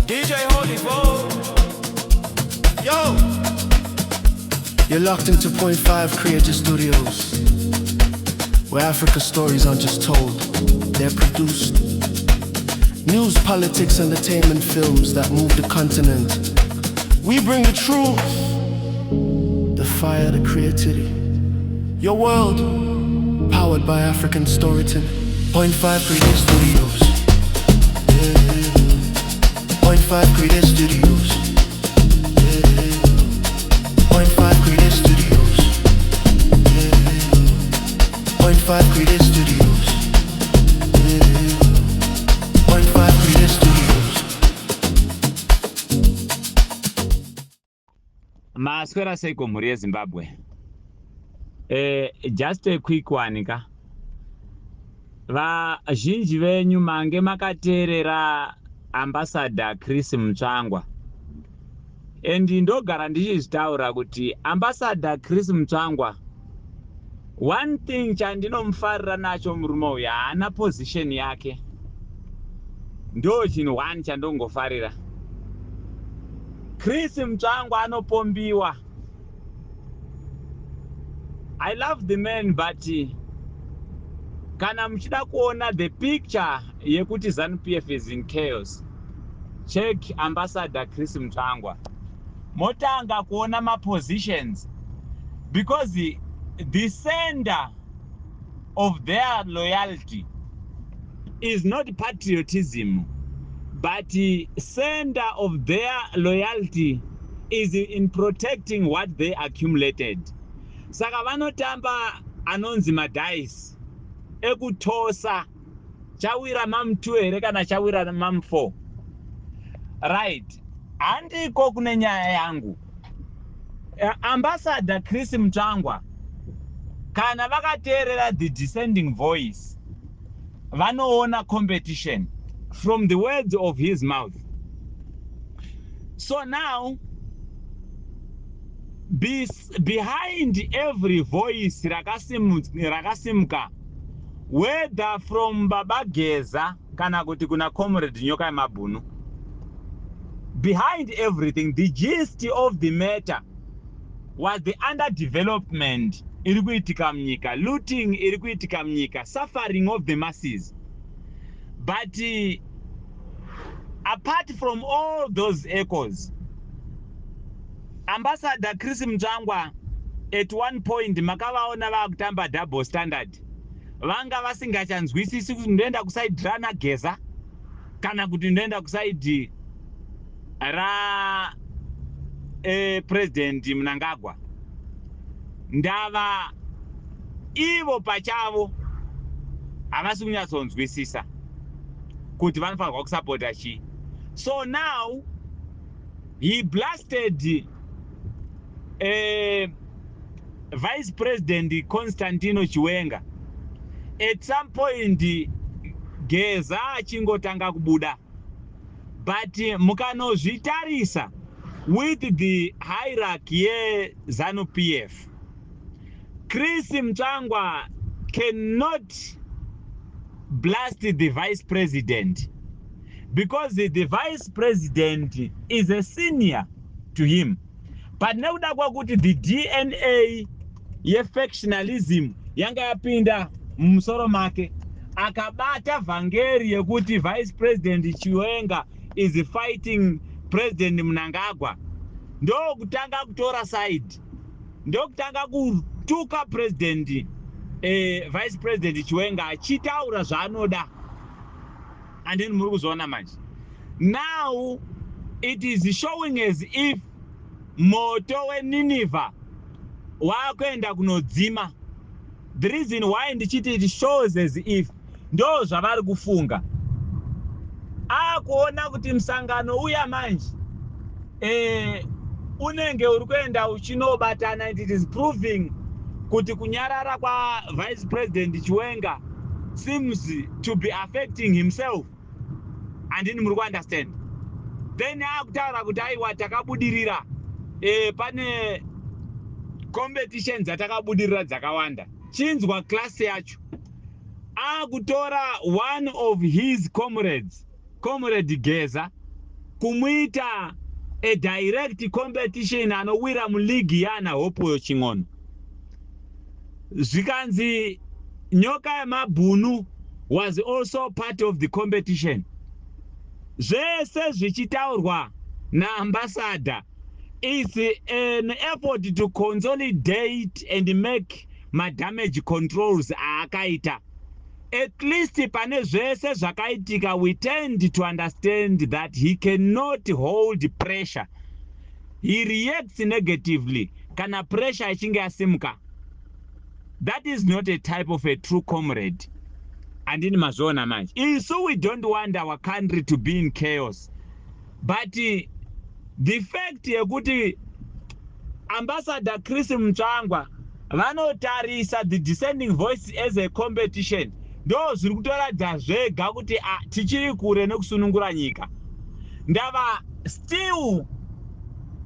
DJ Holy Bo. Yo! You're locked into Point 5 Creative Studios, where Africa stories aren't just told, they're produced. News, politics, entertainment, films that move the continent. We bring the truth, the fire, the creativity. Your world, powered by African storytelling. Point 5 Creative Studios. Yeah. Point 5 Creative Studios. Yeah. Point 5 Creative Studios. Yeah. Point 5 Creative Studios. Yeah. Point 5 Creative Studios. Maswera seiko, mhuri yeZimbabwe? Just a quick one ka. Vazhinji venyu mange makateerera Ambassador Chris Mutsvangwa, and ndogara ndichizvitaura kuti Ambassador Chris Mutsvangwa, one thing chandinomufarira nacho murume uyu, haana position yake. Ndo chinhu one chandongofarira. Chris Mutsvangwa anopombiwa. I love the man, but kana muchida kuona the picture yekuti ZANU PF is in chaos, check Ambassador Chris Mutsvangwa, motanga kuona mapositions, because the center of their loyalty is not patriotism, but the center of their loyalty is in protecting what they accumulated. Saka vanotamba anonzi madice ekutosa, chawira mam2 here kana chawira mam4, right? Handiko kune nyaya yangu. Ambassador Chris Mutsvangwa, kana vakateerera the descending voice, vanoona competition from the words of his mouth. So now, behind every voice rakasimuka, whether from Baba Geza kana kuti kuna Comrade Nyoka Yemabhunu, behind everything, the gist of the matter was the underdevelopment iri kuitika munyika, looting iri kuitika munyika, suffering of the masses. But apart from all those echoes, Ambassador Chris Mutsvangwa at one point makavaona vaakutamba double standard. Vanga vasingachanzwisisi kuti ndoenda kuside rana Geza kana kuti ndoenda kuside ra President Mnangagwa. Ndava ivo pachavo havasi kunyatsonzwisisa kuti vanofanirwa kusapota chii. So now he blasted Vice President Constantino Chiwenga at some point, Geza achingotanga kubuda. But mukanozvitarisa with the hierarchy yeZANU PF, Chris Mutsvangwa cannot blast the vice president because the vice president is a senior to him. But nekuda kwekuti the DNA yefactionalism yanga yapinda mumusoro make, akabata vhangeri yekuti Vice President Chiwenga is fighting President Mnangagwa, ndokutanga kutora side, ndokutanga kutuka president Vice President Chiwenga, achitaura zvaanoda. Andini muri kuzoona manje, now it is showing as if moto weNinivha waakuenda kunodzima. The reason why ndichiti it shows as if, ndo zvavari kufunga, akuona kuti musangano uya manje unenge uri kuenda uchinobatana, and it is proving kuti kunyarara kwaVice President Chiwenga seems to be affecting himself. Handini muri kuunderstand? Then akutaura kuti aiwa, takabudirira, pane competition dzatakabudirira dzakawanda. Chinzwa class yacho, akutora one of his comrades, Comrade Geza. Kumuita a direct competition anowira muligi yana Hopewell Chin'ono. Zvikanzi Nyoka Yemabhunu was also part of the competition. Zvese zvichitaurwa naambassador is an effort to consolidate and make madamage controls aakaita. At least pane zvese zvakaitika, we tend to understand that he cannot hold pressure. He reacts negatively kana pressure ichinge yasimuka. That is not a type of a true comrade. Handini mazviona manje? Isu we don't want our country to be in chaos, but the fact yekuti Ambassador Chris Mutsvangwa vanotarisa the dissenting voice as a competition ndo zviri kutoratidza zvega kuti tichiri kure nekusunungura nyika. Ndava still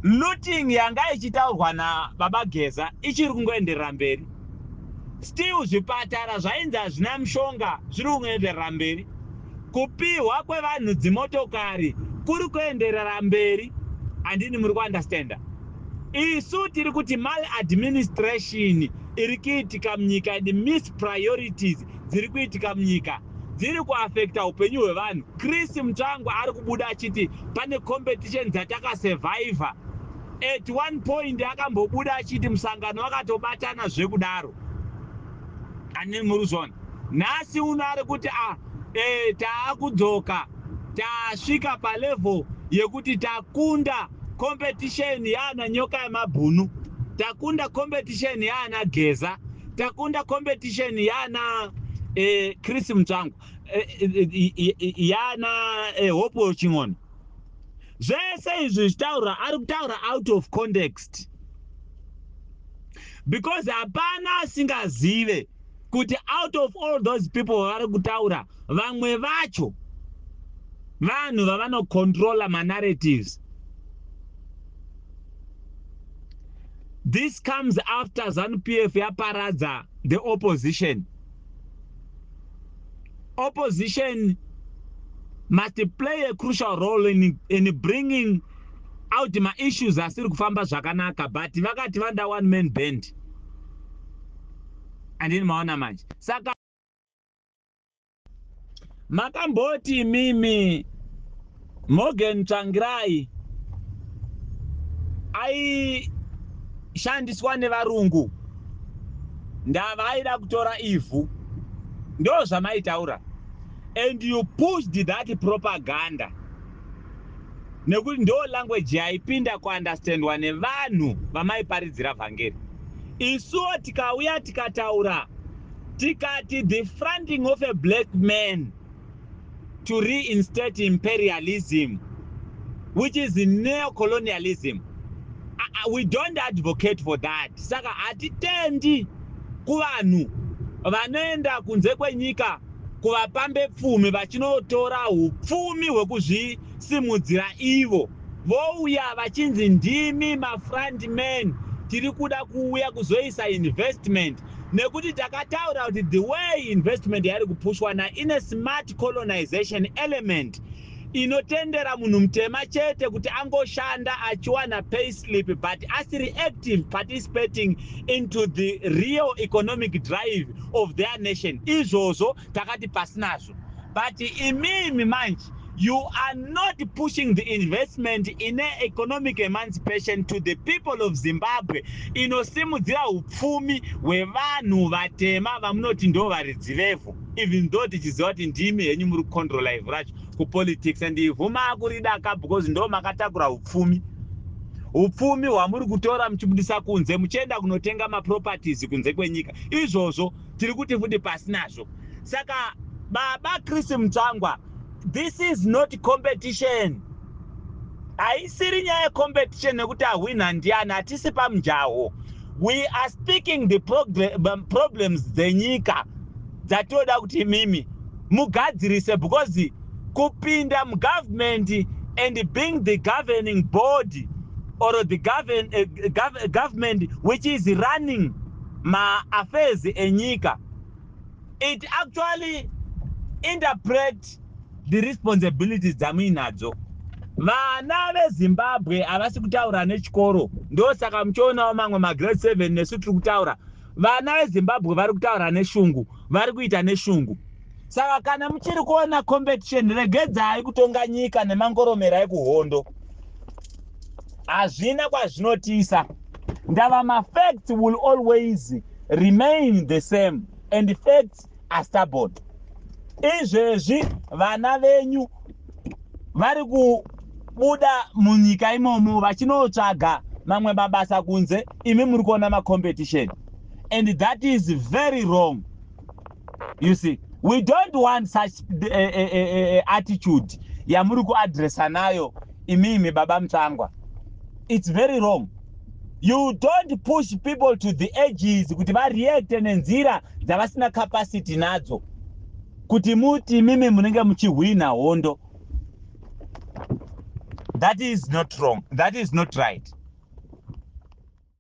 looting yanga ichitaurwa nababa Geza ichiri kungoenderera mberi. Still zvipatara zvainzi hazvina mushonga zviri kungoenderera mberi. Kupiwa kwevanhu dzimotokari kuri kuenderera mberi. Handini muri kuunderstanda? Isu tiri kuti maladministration iri kuitika munyika and mispriorities dziri kuitika munyika dziri kuafecta upenyu hwevanhu. Chris Mutsvangwa ari kubuda achiti pane competition dzatakasurvivha. At one point akambobuda achiti musangano wakatobatana zvekudaro. Handini muri kuzviona? Nhasi uno ari kuti taakudzoka, tasvika palevel yekuti takunda competition yaana Nyoka Yemabhunu, takunda competition yaana Geza, takunda competition yaana Chris Mutsvangwa, yaana Hopewell Chin'ono. Zvese izvi zvichitaura, ari kutaura out of context, because hapana asingazive kuti out of all those people vavari kutaura, vamwe vacho vanhu vavanocontrola manarratives. This comes after ZANU-PF yaparadza the opposition. Opposition must play a crucial role in bringing out maissues asiri kufamba zvakanaka, but vakati vanda one man band. Handini maona manje? Saka makamboti mimi Morgan Tsvangirai aishandiswa nevarungu, ndava aida kutora ivhu. Ndo zvamaitaura, and you pushed that propaganda nekuti ndo language yaipinda kuunderstandwa nevanhu vamaiparidzira vhangeri. Isuwo tikauya tikataura tikati the fronting of a black man to reinstate imperialism, which is neocolonialism, we don't advocate for that. Saka hatitendi kuvanhu vanoenda kunze kwenyika kuvapambe pfumi, vachinotora upfumi hwekuzvisimudzira ivo, vouya vachinzi ndimi mafront man, tiri kuda kuuya kuzoisa investment. Nekuti takataura kuti the way investment yairi kupushwa naine smart colonization element inotendera munhu mutema chete kuti angoshanda achiwana payslip, but asiri active participating into the real economic drive of their nation. Izvozvo takati pasinazvo. But imimi manje, you are not pushing the investment in economic emancipation to the people of Zimbabwe inosimudzira upfumi hwevanhu vatema vamunoti ndo varidzi vevhu, even though tichiziva kuti ndimi henyu muri kucontrola ivhu racho kupolitics, and ivhu maakuridaka because ndo makatakura upfumi, upfumi hwamuri kutora muchibudisa kunze, muchienda kunotenga maproperties kunze kwenyika. Izvozvo tiri kuti futi pasinazvo. Saka baba Chris Mutsvangwa, this is not competition. Haisiri nyaya yecompetition nekuti ahwina ndiani. Hatisi pamujaho. We are speaking the problems dzenyika dzatinoda kuti imimi mugadzirise, because kupinda mugovernment and being the governing board or the government which is running maaffairs enyika, it actually interpret the responsibilities dzamuinadzo. Vana veZimbabwe havasi kutaura nechikoro, ndosaka muchionawo mamwe magrade 7 nesu tiri kutaura. Vana veZimbabwe vari kutaura neshungu, vari kuita neshungu. Saka kana muchiri kuona competition, regedzai kutonga nyika nemangoromera ekuhondo. Hazvina kwazvinotisa. Ndava mafacts will always remain the same and facts are stubborn. Izvezvi vana venyu vari kubuda munyika imomo vachinotsvaga mamwe mabasa kunze, imi muri kuona macompetition, and that is very wrong. You see, we don't want such attitude yamuri kuadresa nayo imimi, Baba Mutsvangwa. It's very wrong. You don't push people to the edges kuti vareacte nenzira dzavasina capacity nadzo kuti muti imimi munenge muchihwina hondo. That is not wrong, that is not right.